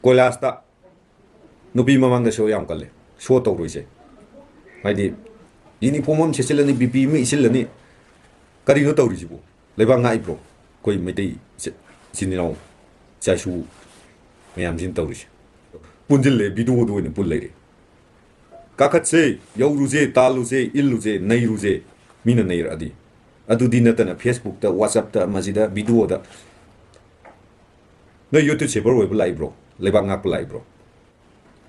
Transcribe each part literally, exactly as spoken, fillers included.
ꯀꯣꯏꯂꯥꯁꯇ ꯅꯨꯄꯤ ꯃꯃꯥꯡꯗ ꯁꯣ ꯌꯥꯝ ꯀꯜꯂꯦ꯫ ꯁꯣ ꯇꯧꯔꯣꯏꯁꯦ꯫ ꯍꯥꯏꯗꯤ ꯌꯨꯅꯤꯐꯣꯔꯝ ꯑꯃ ꯁꯦꯠꯆꯤꯜꯂꯅꯤ, ꯕꯤ ꯄꯤ ꯑꯃ ꯏꯁꯤꯜꯂꯅꯤ꯫ ꯀꯔꯤꯅꯣ ꯇꯧꯔꯤꯁꯤꯕꯨ? ꯂꯩꯕꯥꯛ ꯉꯥꯛꯏꯕ꯭ꯔꯣ? ꯑꯩꯈꯣꯏ ꯃꯩꯇꯩ ꯏꯆꯤ-, ꯏꯆꯤꯟ ꯏꯅꯥꯎ, ꯏꯆꯥ ꯏꯁꯨ ꯃꯌꯥꯝꯁꯤꯅ ꯇꯧꯔꯤꯁꯦ꯫ ꯄꯨꯟꯁꯤꯜꯂꯦ, ꯚꯤꯗꯤꯑꯣꯗ ꯑꯣꯏꯅ ꯄꯨꯜ ꯂꯩꯔꯦ꯫ ꯀꯥꯈꯠꯁꯦ, ꯌꯧꯔꯨꯁꯦ, ꯇꯥꯜꯂꯨꯁꯦ, ꯏꯜꯂꯨꯁꯦ, ꯅꯩꯔꯨꯁꯦ꯫ ꯃꯤꯅ ꯅꯩꯔꯛꯑꯗꯤ꯫ ꯑꯗꯨꯗꯤ ꯅꯠꯇꯅ Facebook-ꯇ, WhatsApp-ꯇ, ꯃꯁꯤꯗ ꯚꯤꯗꯤꯑꯣꯗ ꯅꯣꯏ ꯌꯨꯇ꯭ꯌꯨꯕ ꯁꯦꯕꯔ ꯑꯣꯏꯕ ꯂꯥꯛꯏꯕ꯭ꯔꯣ? ꯂꯩꯕꯥꯛ ꯉꯥꯛꯄ ꯂꯥꯛꯏꯕ꯭ꯔꯣ?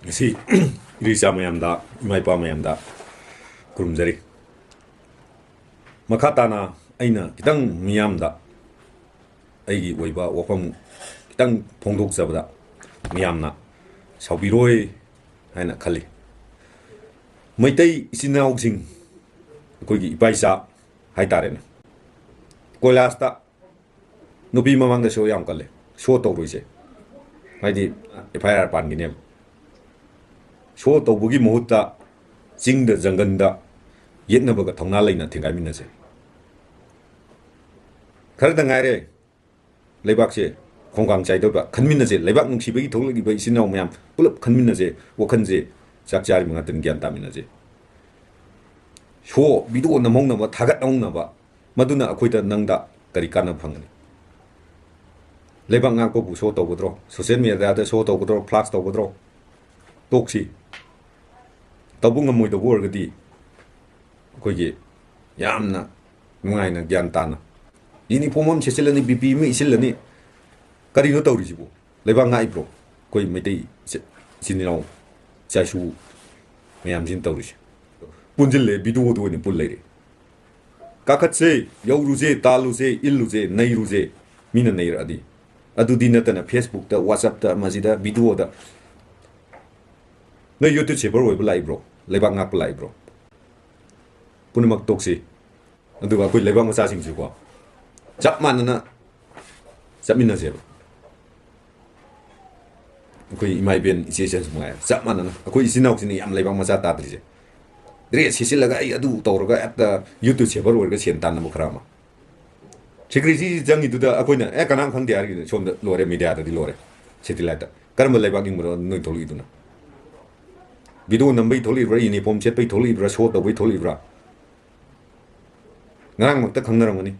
ꯉꯁꯤ ꯏꯔꯤꯆꯥ ꯃꯌꯥꯝꯗ, ꯏꯃꯥ ꯏꯄꯥ ꯃꯌꯥꯝꯗ ꯈꯨꯔꯨꯝꯖꯔꯤ꯫ ꯃꯈꯥ ꯇꯥꯅ ꯑꯩꯅ ꯈꯤꯇꯪ ꯃꯤꯌꯥꯝꯗ ꯑꯩꯒꯤ ꯑꯣꯏꯕ ꯋꯥꯐꯝ ꯈꯤꯇꯪ ꯐꯣꯡꯗꯣꯛꯆꯕꯗ ꯃꯤꯌꯥꯝꯅ ꯁꯥꯎꯕꯤꯔꯣꯏ ꯍꯥꯏꯅ ꯈꯜꯂꯤ꯫ ꯃꯩꯇꯩ ꯏꯆꯤꯟ ꯏꯅꯥꯎꯁꯤꯡ, ꯑꯩꯈꯣꯏꯒꯤ ꯏꯄꯥ ꯏꯆꯥ ꯍꯥꯏꯇꯥꯔꯦꯅꯦ, ꯀꯣꯏꯂꯥꯁꯇ ꯅꯨꯄꯤ ꯃꯃꯥꯡꯗ ꯁꯣ ꯌꯥꯝ ꯀꯜꯂꯦ꯫ ꯁꯣ ꯇꯧꯔꯣꯏꯁꯦ꯫ ꯍꯥꯏꯗꯤ FIR ꯄꯥꯟꯈꯤꯅꯦꯕ꯫ ꯁꯣ ꯇꯧꯕꯒꯤ ꯃꯍꯨꯠꯇ ꯆꯤꯡꯗ, ꯖꯪꯒꯟꯗ ꯌꯦꯠꯅꯕꯒ ꯊꯧꯅꯥ ꯂꯩꯅ ꯊꯦꯡꯒꯥꯏꯃꯤꯟꯅꯁꯦ꯫ ꯈꯔꯗ ꯉꯥꯏꯔꯦ ꯂꯩꯕꯥꯛꯁꯦ ꯈꯣꯡꯒꯥꯡ ꯆꯥꯏꯗꯧꯕ꯫ ꯈꯟꯃꯤꯟꯅꯁꯦ꯫ ꯂꯩꯕꯥꯛ ꯅꯨꯡꯁꯤꯕꯒꯤ ꯊꯣꯛꯂꯛꯂꯤꯕ ꯏꯆꯤꯟ ꯏꯅꯥꯎ ꯃꯌꯥꯝ ꯄꯨꯂꯞ ꯈꯟꯃꯤꯟꯅꯁꯦ꯫ ꯋꯥꯈꯜꯁꯦ ꯆꯥꯛ ꯆꯥꯔꯤꯕ ꯉꯥꯛꯇꯅꯤ, ꯒ꯭ꯌꯥꯟ ꯇꯥꯃꯤꯟꯅꯁꯦ꯫ ꯁꯣ, ꯚꯤꯗꯤꯑꯣ ꯅꯝꯍꯧꯅꯕ, ꯊꯥꯒꯠꯍꯧꯅꯕ, ꯃꯗꯨꯅ ꯑꯩꯈꯣꯏꯗ, ꯅꯪꯗ ꯀꯔꯤ ꯀꯥꯟꯅꯕ ꯐꯪꯒꯅꯤ? ꯂꯩꯕꯥꯛ ꯉꯥꯛꯄꯕꯨ ꯁꯣ ꯇꯧꯒꯗ꯭ꯔꯣ? ꯁꯣꯁꯤꯌꯦꯜ ꯃꯦꯗꯤꯌꯥꯗ ꯁꯣ ꯇꯧꯒꯗ꯭ꯔꯣ? ꯐ꯭ꯂꯥꯛꯁ ꯇꯧꯒꯗ꯭ꯔꯣ? ꯇꯣꯛꯁꯤ꯫ ꯇꯧꯕ ꯉꯝꯃꯣꯏꯗꯧꯕ ꯑꯣꯏꯔꯒꯗꯤ ꯑꯩꯈꯣꯏꯒꯤ ꯌꯥꯝꯅ ꯅꯨꯡꯉꯥꯏꯅ, ꯒ꯭ꯌꯥꯟ ꯇꯥꯅ, ꯌꯨꯅꯤꯐꯣꯔꯝ ꯑꯃ ꯁꯦꯠꯆꯤꯜꯂꯅꯤ, ꯕꯤ ꯄꯤ ꯑꯃ ꯏꯁꯤꯜꯂꯅꯤ꯫ ꯀꯔꯤꯅꯣ ꯇꯧꯔꯤꯁꯤꯕꯨ? ꯂꯩꯕꯥꯛ ꯉꯥꯛꯏꯕ꯭ꯔꯣ? ꯑꯩꯈꯣꯏ ꯃꯩꯇꯩ ꯏꯆꯤ-, ꯏꯆꯤꯟ ꯏꯅꯥꯎ, ꯏꯆꯥ ꯏꯁꯨ ꯃꯌꯥꯝꯁꯤꯅ ꯇꯧꯔꯤꯁꯦ꯫ ꯄꯨꯟꯁꯤꯜꯂꯦ, ꯚꯤꯗꯤꯑꯣꯗ ꯑꯣꯏꯅ ꯄꯨꯜ ꯂꯩꯔꯦ꯫ ꯀꯥꯈꯠꯁꯦ, ꯌꯧꯔꯨꯁꯦ, ꯇꯥꯜꯂꯨꯁꯦ, ꯏꯜꯂꯨꯁꯦ, ꯅꯩꯔꯨꯁꯦ꯫ ꯃꯤꯅ ꯅꯩꯔꯛꯑꯗꯤ꯫ ꯑꯗꯨꯗꯤ ꯅꯠꯇꯅ Facebook-ꯇ, WhatsApp-ꯇ, ꯃꯁꯤꯗ ꯚꯤꯗꯤꯑꯣꯗ ꯅꯣꯏ ꯌꯨꯇ꯭ꯌꯨꯕ ꯁꯦꯕꯔ ꯑꯣꯏꯕ ꯂꯥꯛꯏꯕ꯭ꯔꯣ? ꯂꯩꯕꯥꯛ ꯉꯥꯛꯄ ꯂꯥꯛꯏꯕ꯭ꯔꯣ? ꯄꯨꯝꯅꯃꯛ ꯇꯣꯛꯁꯤ꯫ ꯑꯗꯨꯒ ꯑꯩꯈꯣꯏ ꯂꯩꯕꯥꯛ ꯃꯆꯥꯁꯤꯡꯁꯨꯀꯣ, ꯆꯞ ꯃꯥꯟꯅꯅ ꯆꯠꯃꯤꯟꯅꯁꯦꯕ꯫ ꯑꯩꯈꯣꯏ ꯏꯃꯥ ꯏꯕꯦꯟ, ꯏꯆꯦ ꯏꯆꯟꯁꯨ ꯃꯉꯥꯏꯔꯦ, ꯆꯞ ꯃꯥꯟꯅꯅ꯫ ꯑꯩꯈꯣꯏ ꯏꯆꯤꯟ ꯏꯅꯥꯎꯁꯤꯅ ꯌꯥꯝ ꯂꯩꯕꯥꯛ ꯃꯆꯥ ꯇꯥꯗ꯭ꯔꯤꯁꯦ꯫ ꯗ꯭ꯔꯦꯁ ꯁꯦꯠꯆꯤꯜꯂꯒ, ꯑꯩ ꯑꯗꯨ ꯇꯧꯔꯒ, ꯍꯦꯛꯇ ꯌꯨꯇ꯭ꯌꯨꯕ ꯁꯦꯕꯔ ꯑꯣꯏꯔꯒ ꯁꯦꯟ ꯇꯥꯟꯅꯕ ꯈꯔ ꯑꯃ꯫ ꯁꯦꯀ꯭ꯔꯦꯁꯤ ꯆꯪꯉꯤꯗꯨꯗ ꯑꯩꯈꯣꯏꯅ, "ꯑꯦ, ꯀꯅꯥꯝ ꯈꯪꯗꯦ" ꯍꯥꯏꯔꯒꯗꯤ ꯁꯣꯝꯗ ꯂꯣꯏꯔꯦ, ꯃꯦꯗꯤꯌꯥꯗꯗꯤ ꯂꯣꯏꯔꯦ, ꯁꯦꯇꯤꯂꯥꯏꯠꯇ꯫ ꯀꯔꯝꯕ ꯂꯩꯕꯥꯛ ꯅꯤꯡꯕꯅꯣ ꯅꯣꯏ ꯊꯣꯛꯂꯛꯏꯗꯨꯅ? ꯚꯤꯗꯤꯑꯣ ꯅꯝꯕꯩ ꯊꯣꯛꯂꯛꯏꯕ꯭ꯔꯥ, ꯌꯨꯅꯤꯐꯣꯔꯝ ꯁꯦꯠꯄꯩ ꯊꯣꯛꯂꯛꯏꯕ꯭ꯔꯥ, ꯁꯣ ꯇꯧꯕꯩ ꯊꯣꯛꯂꯛꯏꯕ꯭ꯔꯥ? ꯉꯔꯥꯡꯃꯛꯇ ꯈꯪꯅꯔꯝꯒꯅꯤ꯫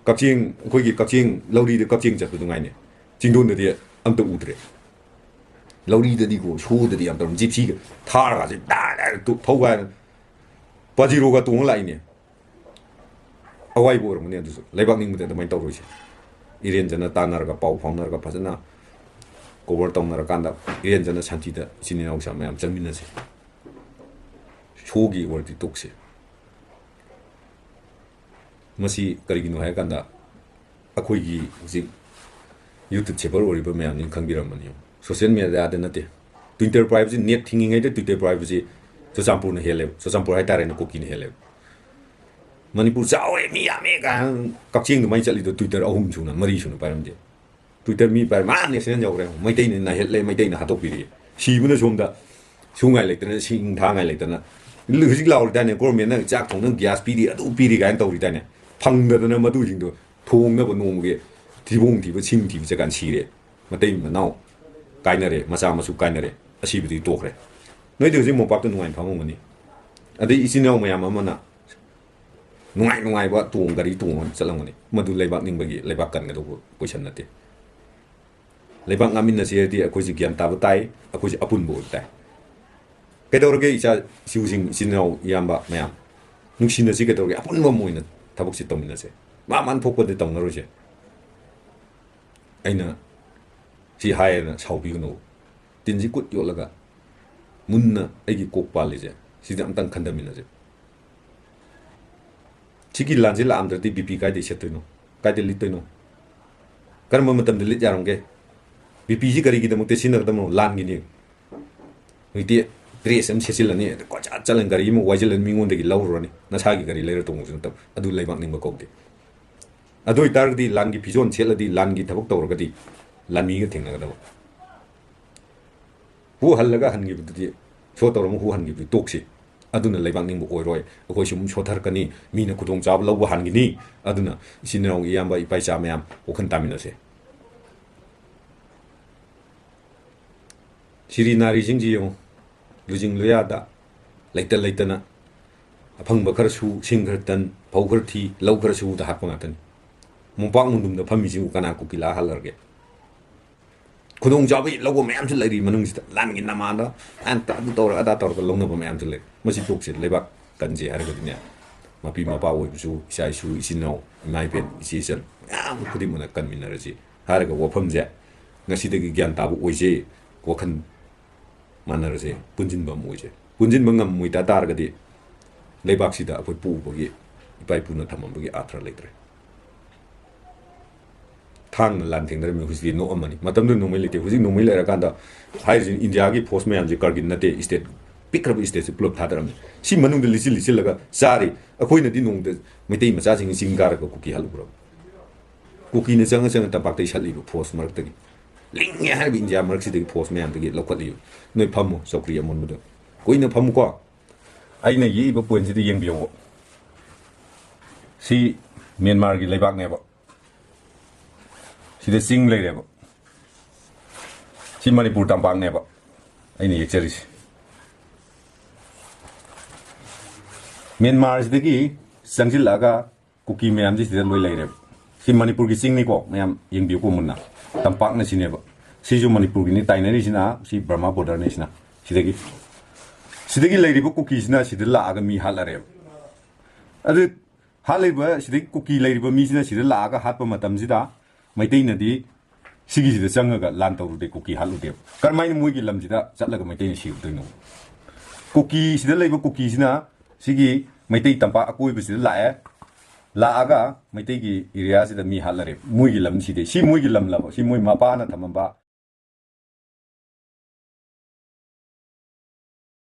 ꯀꯛꯆꯤꯡ, ꯑꯩꯈꯣꯏꯒꯤ ꯀꯛꯆꯤꯡ ꯂꯧꯔꯤꯗ ꯀꯛꯆꯤꯡ ꯆꯠꯄꯗꯨ ꯉꯥꯏꯅꯦ꯫ ꯆꯤꯡꯗꯣꯟꯗꯗꯤ ꯑꯝꯇ ꯎꯗ꯭ꯔꯦ꯫ ꯂꯧꯔꯤꯗꯗꯤꯀꯣ, ꯁꯣꯗꯗꯤ ꯌꯥꯝ ꯇꯧꯔꯝ, ꯖꯤꯞꯁꯤꯒ ꯊꯥꯔꯒꯁꯦ ꯗꯥ ꯗꯥ ꯇꯨ-, ꯊꯧꯒꯥꯏ-, ꯄꯥꯖꯤꯔꯣꯒ ꯇꯣꯡꯉ ꯂꯥꯛꯏꯅꯦ꯫ ꯑꯋꯥꯏꯕ ꯑꯣꯏꯔꯝꯒꯅꯤ ꯑꯗꯨꯁꯨ꯫ ꯂꯩꯕꯥꯛ ꯅꯤꯡꯕꯗ ꯑꯗꯨꯃꯥꯏꯅ ꯇꯧꯔꯣꯏꯁꯦ꯫ ꯏꯔꯦꯟꯖꯅ ꯇꯥꯟꯅꯔꯒ, ꯄꯥꯎ ꯐꯥꯎꯅꯔꯒ, ꯐꯖꯅ ꯀꯣꯚꯔ ꯇꯧꯅꯔꯀꯥꯟꯗ, ꯏꯔꯦꯟꯖꯅ ꯁꯥꯟꯇꯤꯗ ꯏꯆꯤꯟ ꯏꯅꯥꯎꯁꯥ ꯃꯌꯥꯝ ꯆꯪꯃꯤꯟꯅꯁꯦ꯫ ꯁꯣꯒꯤ ꯑꯣꯏꯔꯗꯤ ꯇꯣꯛꯁꯦ꯫ ꯃꯁꯤ ꯀꯔꯤꯒꯤꯅꯣ ꯍꯥꯏꯔꯀꯥꯟꯗ, ꯑꯩꯈꯣꯏꯒꯤ ꯍꯧꯖꯤꯛ YouTube ꯁꯦꯕꯔ ꯑꯣꯏꯔꯤꯕ ꯃꯌꯥꯝꯁꯤꯅ ꯈꯪꯕꯤꯔꯝꯃꯅꯤ꯫ ꯁꯣꯁꯤꯌꯦꯜ ꯃꯦꯗꯤꯌꯥꯗ ꯅꯠꯇꯦ, ꯇ꯭ꯋꯤꯇꯔ ꯄꯥꯏꯕꯁꯤ, ꯅꯦꯠ ꯊꯤꯡꯉꯤꯉꯩꯗ ꯇ꯭ꯋꯤꯇꯔ ꯄꯥꯏꯕꯁꯤ ꯆꯨꯔꯆꯥꯟꯄꯨꯔꯅ ꯍꯦꯜꯂꯦꯕ, ꯆꯨꯔꯆꯥꯟꯄꯨꯔ ꯍꯥꯏꯇꯥꯔꯦꯅꯦ, ꯀꯨꯀꯤꯅ ꯍꯦꯜꯂꯦꯕ꯫ ꯃꯅꯤꯄꯨꯔ ꯆꯥꯎꯋꯦ, ꯃꯤ ꯌꯥꯝꯃꯦ ꯀꯥꯏꯅ ꯀꯛꯆꯤꯡ ꯑꯗꯨꯃꯥꯏꯅ ꯆꯠꯂꯤꯗꯣ ꯇ꯭ꯋꯤꯇꯔ ꯑꯍꯨꯝ ꯁꯨꯅ, ꯃꯔꯤ ꯁꯨꯅ ꯄꯥꯏꯔꯝꯗꯦ꯫ ꯇ꯭ꯋꯤꯇꯔ ꯃꯤ ꯄꯥꯏ, ꯃꯥ ꯅꯦꯁꯅꯦꯜ ꯌꯧꯈ꯭ꯔꯦ, ꯃꯩꯇꯩꯅ ꯅꯥꯍꯦꯠꯂꯦ, ꯃꯩꯇꯩꯅ ꯍꯥꯠꯇꯣꯛꯄꯤꯔꯤ꯫ ꯁꯤꯕꯅ ꯁꯣꯝꯗ ꯁꯨꯉꯥꯏ ꯂꯩꯇꯅ, ꯁꯤꯡ ꯊꯥꯉꯥꯏ ꯂꯩꯇꯅ, ꯍꯧꯖꯤꯛ ꯂꯥꯎꯔꯤꯗꯥꯏꯅꯦ, ꯒꯣꯔꯃꯦꯟꯅ ꯆꯥꯛ ꯊꯣꯡꯅ ꯒ꯭ꯌꯥꯁ ꯄꯤꯔꯤ, ꯑꯗꯨ ꯄꯤꯔꯤ ꯀꯥꯏꯅ ꯇꯧꯔꯤꯗꯥꯏꯅꯦ꯫ ꯐꯪꯗꯗꯅ ꯃꯗꯨꯁꯤꯡꯗꯣ ꯊꯣꯡꯅꯕ ꯅꯣꯡꯃꯒꯤ ꯊꯤꯕꯣꯡ ꯊꯤꯕ, ꯁꯤꯡ ꯊꯤꯕ ꯆꯠꯀꯥꯟ ꯁꯤꯔꯦ꯫ ꯃꯇꯩ ꯃꯅꯥꯎ ꯀꯥꯏꯅꯔꯦ, ꯃꯆꯥ ꯃꯁꯨ ꯀꯥꯏꯅꯔꯦ, ꯑꯁꯤꯕꯨꯗꯤ ꯇꯣꯛꯈ꯭ꯔꯦ꯫ ꯅꯣꯏꯗꯤ ꯍꯧꯖꯤꯛ ꯃꯣꯝꯄꯥꯛꯇ ꯅꯨꯡꯉꯥꯏꯅ ꯐꯝꯃꯝꯒꯅꯤ꯫ ꯑꯗꯩ ꯏꯆꯤꯟ ꯏꯅꯥꯎ ꯃꯌꯥꯝ ꯑꯃꯅ ꯅꯨꯡꯉꯥꯏ ꯅꯨꯡꯉꯥꯏꯕ ꯇꯣꯡ, ꯒꯥꯔꯤ ꯇꯣꯡꯉ ꯆꯠꯂꯝꯒꯅꯤ꯫ ꯃꯗꯨ ꯂꯩꯕꯥꯛ ꯅꯤꯡꯕꯒꯤ, ꯂꯩꯕꯥꯛ ꯀꯟꯒꯗꯧꯕ ꯀꯣꯏꯁꯟ ꯅꯠꯇꯦ꯫ ꯂꯩꯕꯥꯛ ꯉꯥꯛꯃꯤꯟꯅꯁꯤ ꯍꯥꯏꯔꯗꯤ ꯑꯩꯈꯣꯏꯁꯦ ꯒ꯭ꯌꯥꯟ ꯇꯥꯕ ꯇꯥꯏ, ꯑꯩꯈꯣꯏꯁꯦ ꯑꯄꯨꯟꯕ ꯑꯣꯏꯕ ꯇꯥꯏ꯫ ꯀꯩꯗꯧꯔꯒꯦ ꯏꯆꯥ ꯏꯁꯨꯁꯤꯡ, ꯏꯆꯤꯟ ꯏꯅꯥꯎ ꯏꯌꯥꯝꯕ ꯃꯌꯥꯝ? ꯅꯨꯡꯁꯤꯅꯁꯤ ꯀꯩꯗꯧꯔꯒꯦ? ꯑꯄꯨꯟꯕ ꯑꯃ ꯑꯣꯏꯅ ꯊꯕꯛꯁꯦ ꯇꯧꯃꯤꯟꯅꯁꯦ꯫ ꯃꯥ ꯃꯥꯅ ꯊꯣꯛꯄꯗꯤ ꯇꯧꯅꯔꯣꯏꯁꯦ꯫ ꯑꯩꯅ ꯁꯤ ꯍꯥꯏꯌꯦꯅ ꯁꯥꯎꯕꯤꯒꯅꯨ꯫ ꯇꯤꯟꯁꯤ ꯀꯨꯠ ꯌꯣꯠꯂꯒ ꯃꯨꯟꯅ ꯑꯩꯒꯤ ꯀꯣꯛ ꯄꯥꯜꯂꯤꯁꯦ, ꯁꯤꯗ ꯑꯝꯇꯪ ꯈꯟꯊꯃꯤꯟꯅꯁꯦ꯫ ꯁꯤꯒꯤ ꯂꯥꯟꯁꯤ ꯂꯥꯛꯑꯝꯗ꯭ꯔꯗꯤ ꯕꯤ ꯄꯤ ꯀꯥꯏꯗꯩ ꯁꯦꯠꯇꯣꯏꯅꯣ? ꯀꯥꯏꯗꯩ ꯂꯤꯠꯇꯣꯏꯅꯣ? ꯀꯔꯝꯕ ꯃꯇꯝꯗ ꯂꯤꯠ ꯌꯥꯔꯝꯒꯦ? ꯕꯤ ꯄꯤꯁꯤ ꯀꯔꯤꯒꯤꯗꯃꯛꯇ ꯁꯤꯖꯤꯟꯅꯒꯗꯕꯅꯣ? ꯂꯥꯟꯒꯤꯅꯤ꯫ ꯍꯧꯖꯤꯛꯇꯤ ꯗ꯭ꯔꯦꯁ ꯑꯃ ꯁꯦꯠꯆꯤꯜꯂꯅꯤ, ꯑꯗ ꯀꯣꯏꯆꯠ ꯆꯠꯂꯅꯤ, ꯒꯥꯔꯤ ꯑꯃ ꯋꯥꯏꯁꯤꯜꯂꯅꯤ, ꯃꯤꯉꯣꯟꯗꯒꯤ ꯂꯧꯔꯨꯔꯅꯤ, ꯅꯁꯥꯒꯤ ꯒꯥꯔꯤ ꯂꯩꯔ ꯇꯣꯡꯕꯁꯨ ꯅꯠꯇꯕ꯫ ꯑꯗꯨ ꯂꯩꯕꯥꯛ ꯅꯤꯡꯕ ꯀꯧꯗꯦ꯫ ꯑꯗꯨ ꯑꯣꯏꯇꯥꯔꯒꯗꯤ ꯂꯥꯟꯒꯤ ꯐꯤꯖꯣꯜ ꯁꯦꯠꯂꯗꯤ, ꯂꯥꯟꯒꯤ ꯊꯕꯛ ꯇꯧꯔꯒꯗꯤ ꯂꯥꯟꯃꯤꯒ ꯊꯦꯡꯅꯒꯗꯕ꯫ ꯍꯨ ꯍꯜꯂꯒ ꯍꯟꯈꯤꯕꯗꯨꯗꯤ, ꯁꯣ ꯇꯧꯔꯝꯃ ꯍꯨ ꯍꯟꯈꯤꯕꯗꯨꯗꯤ ꯇꯣꯛꯁꯤ꯫ ꯑꯗꯨꯅ ꯂꯩꯕꯥꯛ ꯅꯤꯡꯕ ꯑꯣꯏꯔꯣꯏ꯫ ꯑꯩꯈꯣꯏ ꯁꯨꯝ ꯁꯣꯊꯔꯛꯀꯅꯤ, ꯃꯤꯅ ꯈꯨꯗꯣꯡꯆꯥꯕ ꯂꯧꯕ ꯍꯥꯟꯈꯤꯅꯤ꯫ ꯑꯗꯨꯅ ꯏꯆꯤꯟ ꯏꯅꯥꯎ ꯏꯌꯥꯝꯕ ꯏꯄꯥ ꯏꯆꯥ ꯃꯌꯥꯝ ꯋꯥꯈꯜ ꯇꯥꯃꯤꯟꯅꯁꯦ꯫ ꯁꯤꯔꯤ ꯅꯥꯔꯤꯁꯤꯡꯁꯤ ꯌꯦꯡꯉꯨ, ꯂꯨꯖꯤꯡ ꯂꯨꯌꯥꯗ ꯂꯩꯇ ꯂꯩꯇꯅ ꯑꯐꯪꯕ ꯈꯔ ꯁꯨ, ꯁꯤꯡ ꯈꯔ ꯇꯟ, ꯐꯧ ꯈꯔ ꯊꯤ, ꯂꯧ ꯈꯔ ꯁꯨꯗ ꯍꯥꯠꯄ ꯉꯥꯛꯇꯅꯤ꯫ ꯃꯣꯝꯄꯥꯛ ꯃꯨꯟꯗꯨꯝꯗ ꯐꯝꯃꯤꯁꯤꯕꯨ ꯀꯅꯥ ꯀꯨꯀꯤ ꯂꯥꯛꯑ ꯍꯥꯠꯂꯔꯒꯦ? ꯈꯨꯗꯣꯡꯆꯥꯕ ꯂꯧꯕ ꯃꯌꯥꯝꯁꯨ ꯂꯩꯔꯤ ꯃꯅꯨꯡꯁꯤꯗ꯫ ꯂꯥꯟꯒꯤ ꯅꯃꯥꯗ ꯑꯗꯨ ꯇꯧꯔ ꯑꯗꯥ ꯇꯧꯔꯒ ꯂꯧꯅꯕ ꯃꯌꯥꯝꯁꯨ ꯂꯩ꯫ ꯃꯁꯤ ꯇꯣꯛꯁꯦ꯫ ꯂꯩꯕꯥꯛ ꯀꯟꯁꯦ ꯍꯥꯏꯔꯒꯗꯤꯅꯦ, ꯃꯄꯤ ꯃꯄꯥ ꯑꯣꯏꯕꯁꯨ, ꯏꯆꯥ ꯏꯁꯨ, ꯏꯆꯤꯟ ꯏꯅꯥꯎ, ꯏꯃꯥ ꯏꯕꯦꯟ, ꯏꯆꯦ ꯏꯆꯜ ꯃꯌꯥꯝ ꯈꯨꯗꯤꯡꯃꯛꯅ ꯀꯟꯃꯤꯟꯅꯔꯁꯤ ꯍꯥꯏꯔꯒ ꯋꯥꯐꯝꯁꯦ ꯉꯁꯤꯗꯒꯤ ꯒ꯭ꯌꯥꯟ ꯇꯥꯕ ꯑꯣꯏꯁꯦ꯫ ꯋꯥꯈꯜ ꯃꯥꯟꯅꯔꯁꯦ, ꯄꯨꯟꯁꯤꯟꯕ ꯑꯃ ꯑꯣꯏꯁꯦ꯫ ꯄꯨꯟꯁꯤꯟꯕ ꯉꯝꯃꯣꯏ ꯇꯥ ꯇꯥꯔꯒꯗꯤ ꯂꯩꯕꯥꯛꯁꯤꯗ ꯑꯩꯈꯣꯏ ꯄꯣꯛꯎꯕꯒꯤ, ꯏꯄꯥ ꯏꯄꯨꯅ ꯊꯝꯃꯝꯕꯒꯤ ꯑꯥꯔꯊ ꯂꯩꯇ꯭ꯔꯦ꯫ ꯊꯥꯡꯅ ꯂꯥꯟ ꯊꯦꯡꯅꯔꯝꯃꯤ, ꯍꯧꯖꯤꯛꯇꯤ ꯅꯣꯛꯑꯝꯃꯅꯤ꯫ ꯃꯇꯝꯗꯨꯗ ꯅꯣꯡꯃꯩ ꯂꯩꯇꯦ, ꯍꯧꯖꯤꯛ ꯅꯣꯡꯃꯩ ꯂꯩꯔꯀꯥꯟꯗ ꯍꯥꯏꯔꯤꯁꯤ ꯏꯟꯗꯤꯌꯥꯒꯤ ꯐꯣꯔꯁ ꯃꯌꯥꯝꯁꯤ ꯀꯥꯔꯒꯤꯜ ꯅꯠꯇꯦ, ꯏꯁꯇꯦꯠ, ꯄꯤꯛꯈ꯭ꯔꯕ ꯏꯁꯇꯦꯠꯁꯤ ꯄꯨꯂꯞ ꯊꯥꯗꯔꯝꯃꯤ꯫ ꯁꯤ ꯃꯅꯨꯡꯗ ꯂꯤꯠꯁꯤꯜ ꯂꯤꯠꯁꯤꯜꯂꯒ ꯆꯥꯔꯤ꯫ ꯑꯩꯈꯣꯏꯅꯗꯤ ꯅꯣꯡꯃꯗ ꯃꯩꯇꯩ ꯃꯆꯥꯁꯤꯡ ꯆꯤꯡ ꯀꯥꯔꯒ ꯀꯨꯀꯤ ꯍꯥꯠꯂꯨꯈ꯭ꯔꯕ? ꯀꯨꯀꯤꯅ ꯆꯪꯉ ꯆꯪꯉ ꯇꯝꯄꯥꯛꯇꯒꯤ ꯁꯠꯂꯤꯕ ꯐꯣꯔꯁ ꯃꯔꯛꯇꯒꯤ, ꯂꯤꯡꯉꯦ ꯍꯥꯏꯔꯤꯕ ꯏꯟꯗꯤꯌꯥ ꯃꯔꯛꯁꯤꯗꯒꯤ ꯐꯣꯔꯁ ꯃꯌꯥꯝꯗꯒꯤ ꯂꯧꯈꯠꯂꯤꯕ꯫ ꯅꯣꯏ ꯐꯝꯃꯨ ꯆꯧꯀ꯭ꯔꯤ ꯑꯃꯣꯟꯕꯗ, ꯀꯨꯏꯅ ꯐꯝꯃꯨꯀꯣ꯫ ꯑꯩꯅ ꯌꯦꯛꯏꯕ ꯄꯣꯏꯟꯁꯤꯗ ꯌꯦꯡꯕꯤꯌꯣꯕ꯫ ꯁꯤ ꯃ꯭ꯌꯥꯟꯃꯥꯔꯒꯤ ꯂꯩꯕꯥꯛꯅꯦꯕ, ꯁꯤꯗ ꯆꯤꯡ ꯂꯩꯔꯦꯕ, ꯁꯤ ꯃꯅꯤꯄꯨꯔ ꯇꯝꯄꯥꯛꯅꯦꯕ ꯑꯩꯅ ꯌꯦꯛꯆꯔꯤꯁꯦ꯫ ꯃ꯭ꯌꯥꯟꯃꯥꯔꯁꯤꯗꯒꯤ ꯆꯪꯁꯤꯜꯂꯛꯑꯒ ꯀꯨꯀꯤ ꯃꯌꯥꯝꯁꯤ ꯁꯤꯗ ꯂꯣꯏ ꯂꯩꯔꯦꯕ꯫ ꯁꯤ ꯃꯅꯤꯄꯨꯔꯒꯤ ꯆꯤꯡꯅꯤꯀꯣ, ꯃꯌꯥꯝ ꯌꯦꯡꯕꯤꯌꯨꯀꯣ ꯃꯨꯟꯅ꯫ ꯇꯝꯄꯥꯛꯅ ꯁꯤꯅꯦꯕ꯫ ꯁꯤꯁꯨ ꯃꯅꯤꯄꯨꯔꯒꯤꯅꯤ, ꯇꯥꯏꯅꯔꯤꯁꯤꯅ ꯁꯤ ꯕꯔꯃꯥ ꯕꯣꯔꯗꯔꯅꯤ꯫ ꯁꯤꯅ ꯁꯤꯗꯒꯤ, ꯁꯤꯗꯒꯤ ꯂꯩꯔꯤꯕ ꯀꯨꯀꯤꯁꯤꯅ ꯁꯤꯗ ꯂꯥꯛꯑꯒ ꯃꯤ ꯍꯥꯠꯂꯔꯦꯕ꯫ ꯑꯗꯨ ꯍꯥꯠꯂꯤꯕ, ꯁꯤꯗꯒꯤ ꯀꯨꯀꯤ ꯂꯩꯔꯤꯕ ꯃꯤꯁꯤꯅ ꯁꯤꯗ ꯂꯥꯛꯑꯒ ꯍꯥꯠꯄ ꯃꯇꯝꯁꯤꯗ ꯃꯩꯇꯩꯅꯗꯤ ꯁꯤꯒꯤꯁꯤꯗ ꯆꯪꯉꯒ ꯂꯥꯟ ꯇꯧꯔꯨꯗꯦ, ꯀꯨꯀꯤ ꯍꯥꯠꯂꯨꯗꯦꯕ꯫ ꯀꯔꯝꯍꯥꯏꯅ ꯃꯣꯏꯒꯤ ꯂꯝꯁꯤꯗ ꯆꯠꯂꯒ ꯃꯩꯇꯩꯅ ꯁꯤꯔꯨꯗꯣꯏꯅꯣ? ꯀꯨꯀꯤꯁꯤꯗ ꯂꯩꯕ ꯀꯨꯀꯤꯁꯤꯅ ꯁꯤꯒꯤ ꯃꯩꯇꯩ ꯇꯝꯄꯥꯛ ꯑꯀꯣꯏꯕꯁꯤꯗ ꯂꯥꯛꯑꯦ, ꯂꯥꯛꯑꯒ ꯃꯩꯇꯩꯒꯤ ꯑꯦꯔꯤꯌꯥꯁꯤꯗ ꯃꯤ ꯍꯥꯠꯂꯔꯦ꯫ ꯃꯣꯏꯒꯤ ꯂꯝꯁꯤꯗꯤ, ꯁꯤ ꯃꯣꯏꯒꯤ ꯂꯝꯂꯕ? ꯁꯤ ꯃꯣꯏ ꯃꯄꯥꯅ ꯊꯝꯃꯝꯕ